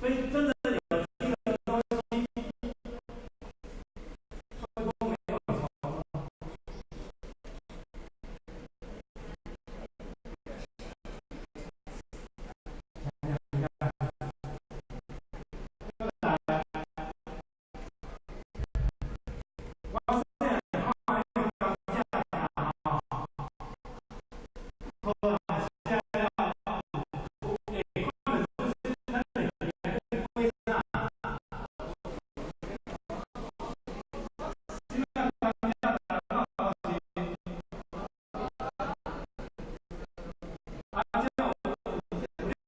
所以真的有機的東西，會都沒有蟲。來，我細漢看彼種甘蔗啊，吼，好啦，食了有會看得出是咱的物件在過啥。這擺甘蔗大到是，啊，這有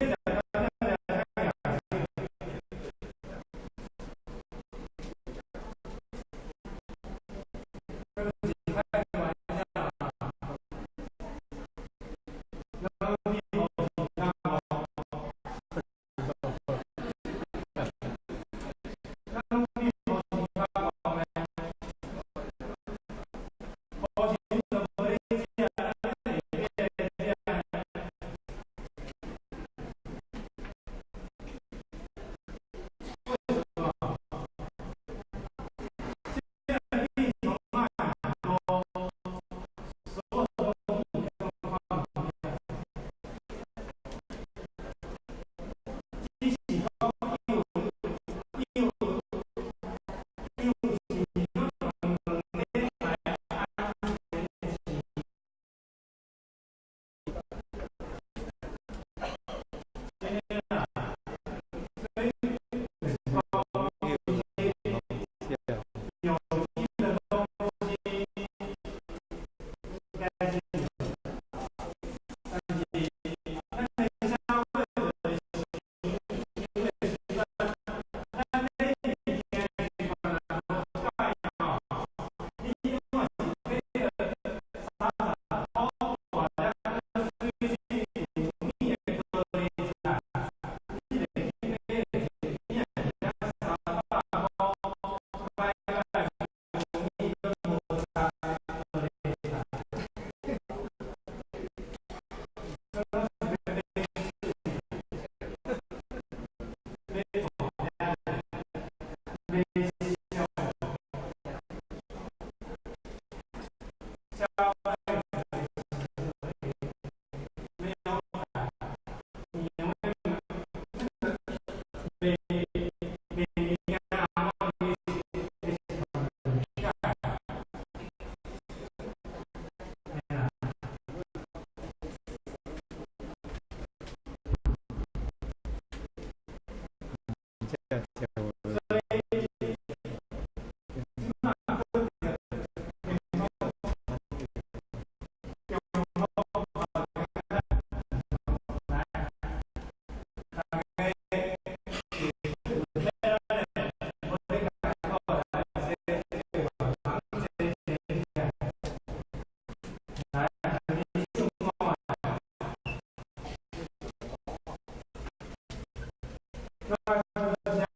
有咧食甘蔗的較野這個是開玩笑啦，咱米無是較無，咱米無是較無呢，以前就無咧食，咱會買來食。為什麼？現在病蟲害很多，所有東西都放農藥。只是講有是兩禮拜安全期。真的啦，所以就是講有機的東西應該是有，但是咱的消費者的行為習慣，咱買物件的習慣啊，無改吼，你若是買個30箍大粒水水有米的高麗菜，你就去買一饼300箍，買買有米閣無差高麗菜。這攏是欲買水，買大粒，買小，消費者的行為沒有改，因為買買物件啊，的習慣就改。嘿啦。這食無所以，這馬閣健康中途來，大家有聽咱的，我咧共講來，這個這這來，你唱看覓。那就是啥？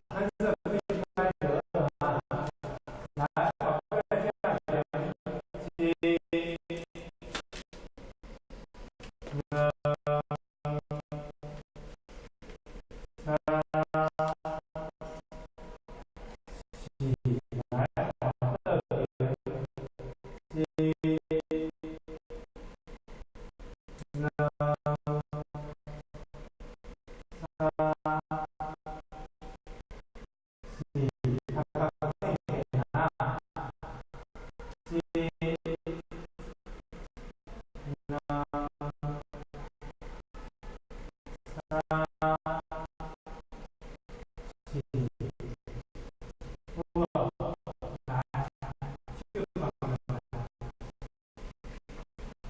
咱這個必須來來，我來聽一、兩、三、四，來，倒轉，一、兩、三、四，較較緊啊，一、兩、三、四、五，來，唱看覓。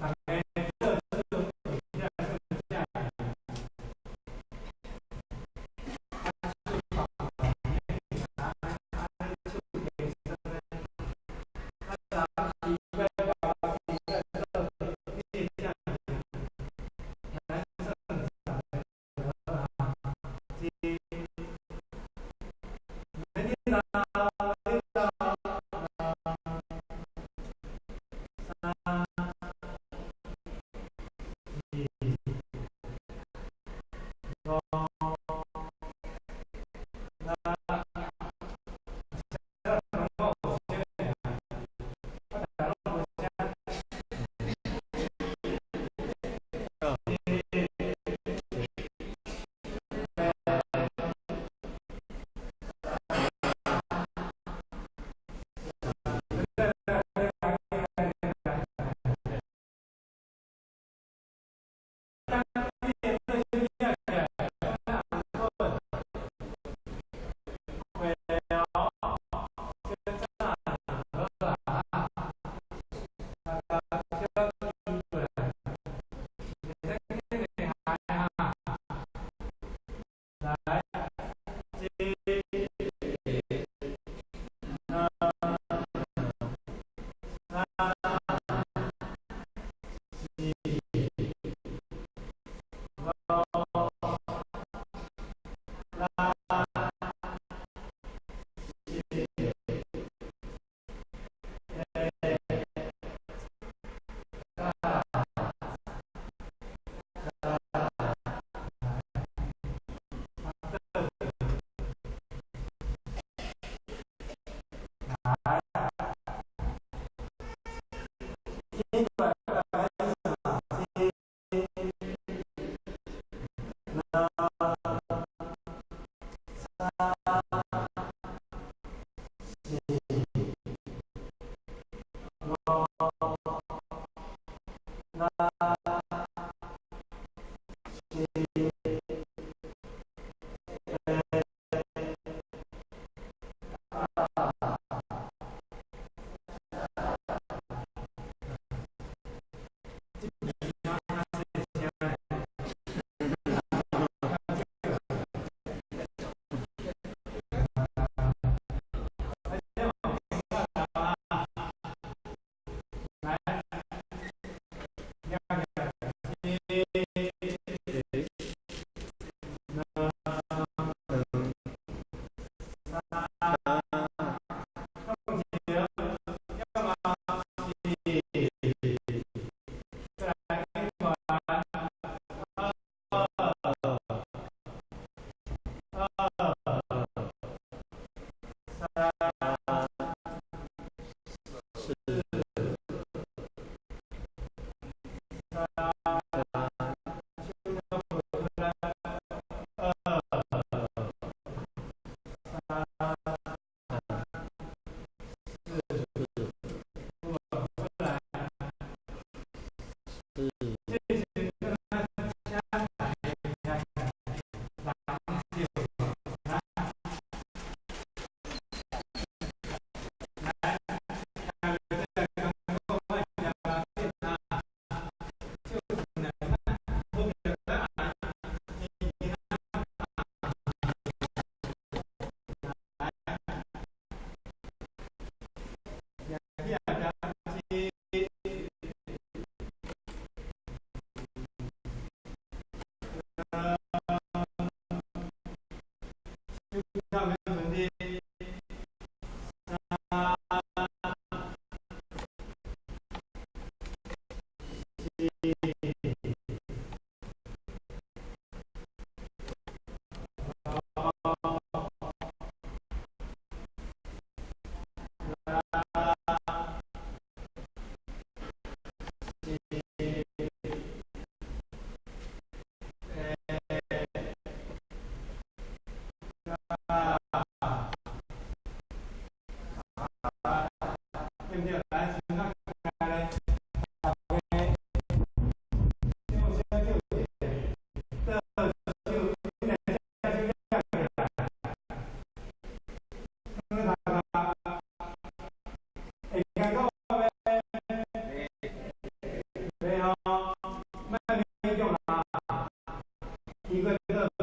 大家做做會曉唱這。來，一、兩、三、四、五、六、七、八、九、十，來，這個一、兩、三、四、五、六、七、八、這邊較細聲。來，一、兩、三、向前，要麼四，再來一環，二、二、三、四、三，二、三、四、五，來，這時陣咱請大家人手，來，來，三、四、五、六、七、八、九，對不對？來，請大家來，大家，先叫倒手，你來這手舉起來，會感覺袂？袂吼，莫勉強啦，機會倒邊。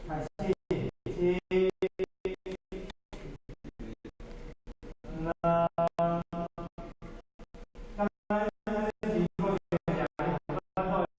開始，一、兩、三、四、五、六、七、八、九、十。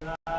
啦。